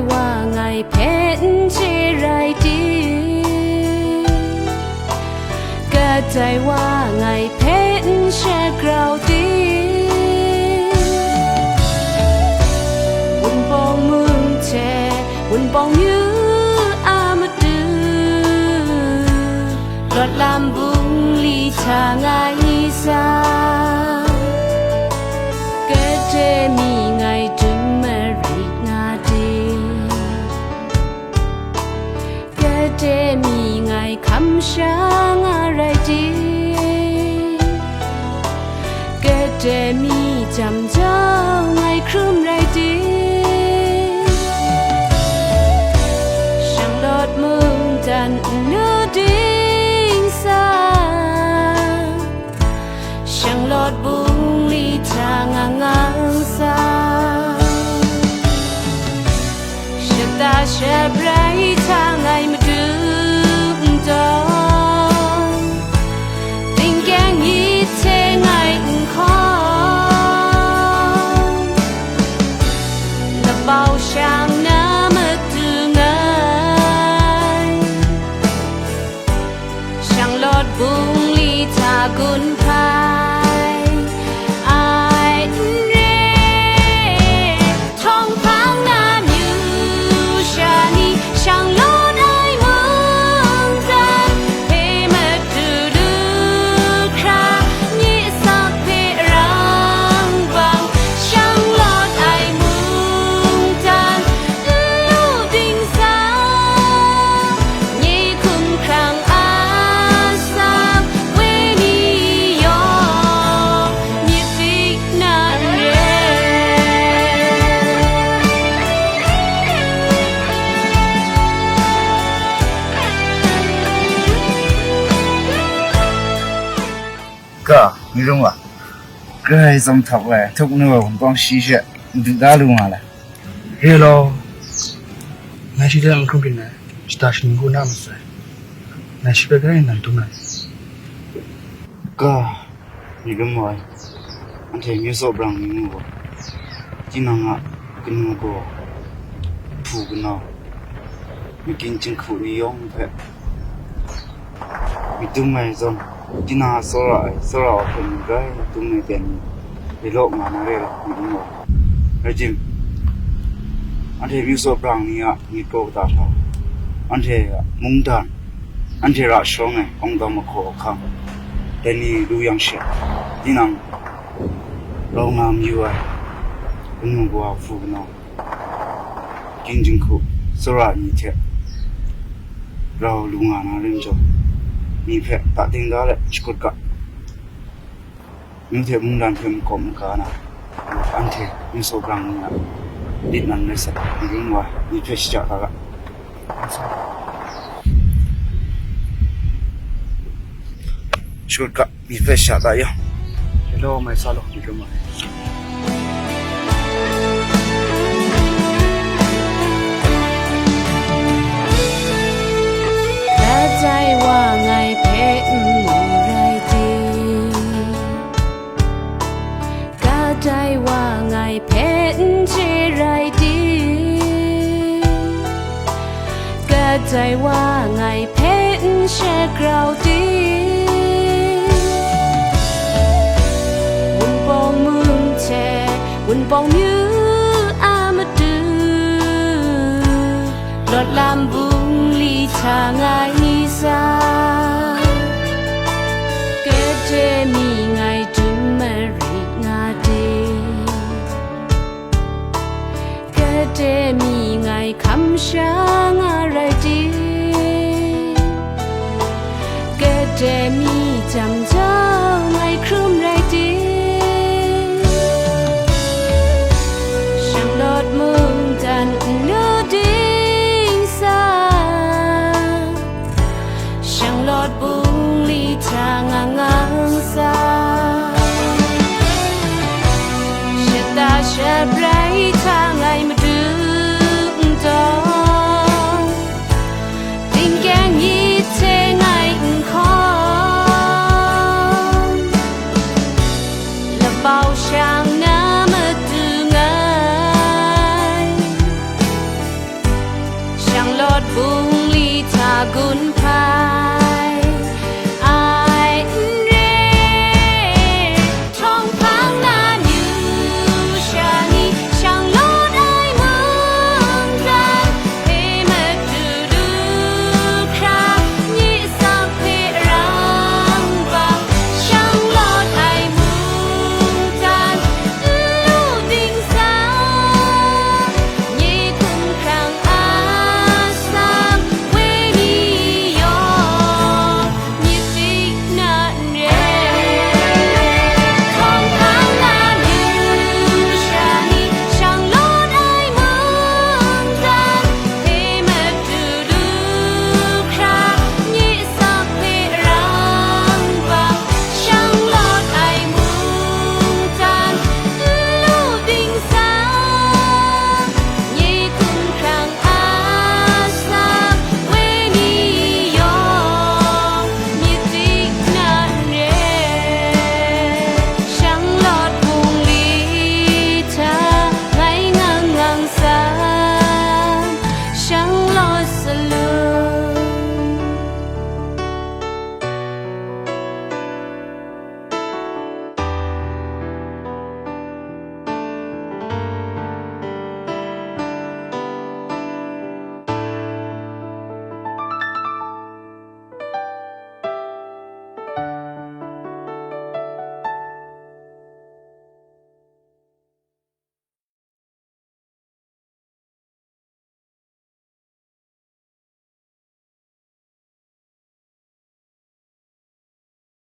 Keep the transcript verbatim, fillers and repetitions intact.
wa ngai hpe n chye rai tim, kadai wa ngai hpe n shagrau tim, Wunpawng mung hte Wunpawng yu a matu, lawt lam bungli hta ngai sa, gade mi ngai dum marit nga tim, gade mi ngai hkam sha nga rai tim, gade mi jam jau ngai hkrum rai tim, shanglawt mungdan n lu ding sa, shanglawt bungli hta ngang ngang sa, shata shabrai hta ngai madu n tawn, tingkyang myit hte ngai n hkawm, labau shang na matu ngai, shanglawt bungli hta gun hpai ai n re, htawng hpang na myu sha ni, shanglawt ai mungdan hpe madu lu hkra, nye sak hpe rang bang, shanglawt ai mungdan n lu ding sa, nye hkum hkrang a sa, wenyi yawng myit dik na n re. Ga, mi rum wa, Karai Kasang htak ai, htuk nu ai Wunpawng shi she n du da lu nga le? Re law, ngai shi hte n hkrum byin ai, shata shaning hku na masai, ngai shi hpe grai nan dum ai. Ga, mi rum wa, anhte Myu Saw Brang ni mu gaw, tinang a kanu gaw, hpu kanau, makyin jinghku ni yawng hpe myit dum ai zawn, tinang a tsawra ai, tsawra wa hpe mung grai dum ai ten ni, re law nga na re law, myit dum wa. Rai tim, anhte Myu Saw Brang ni a myit kraw kata hta, anhte a mungdan, anhte ra sharawng ai kawng dam mahkaw ahkang, dai ni lu yang she, tinang rau nga mayu ai kanu kawa hpu kanau, makyin jinghku, tsawra ni hte rau lu nga na rim jaw, ni hpe ta ting da let shakut ga, ngu hte mungdan hpe makawp maga na, anhte Myu Saw Brang ni a lit nan rai sat, n rum wa, ni hpe shaja da ga. Shut ga, mi hpe sha da yang. Hello, mai sa lo, mi rum ai. Kadai wa ngai hpe n mu rai tim, kadai wa ngai hpe n chye rai tim, kadai wa ngai hpe n shagrau tim, Wunpawng mung hte Wunpawng myu a matu, lawt lam bungli hta ngai sa, gade mi ngai dum marit nga tim, gade mi ngai hkam sha nga rai tim, gade mi jam jau ngai hkrum rai tim, shanglawt mungdan n lu ding sa, shanglawt bungli hta ngang ngang sa, shata shabrai hta ngai madu n tawn, tingkyang myit hte ngai n hkawm, Bungli hta gun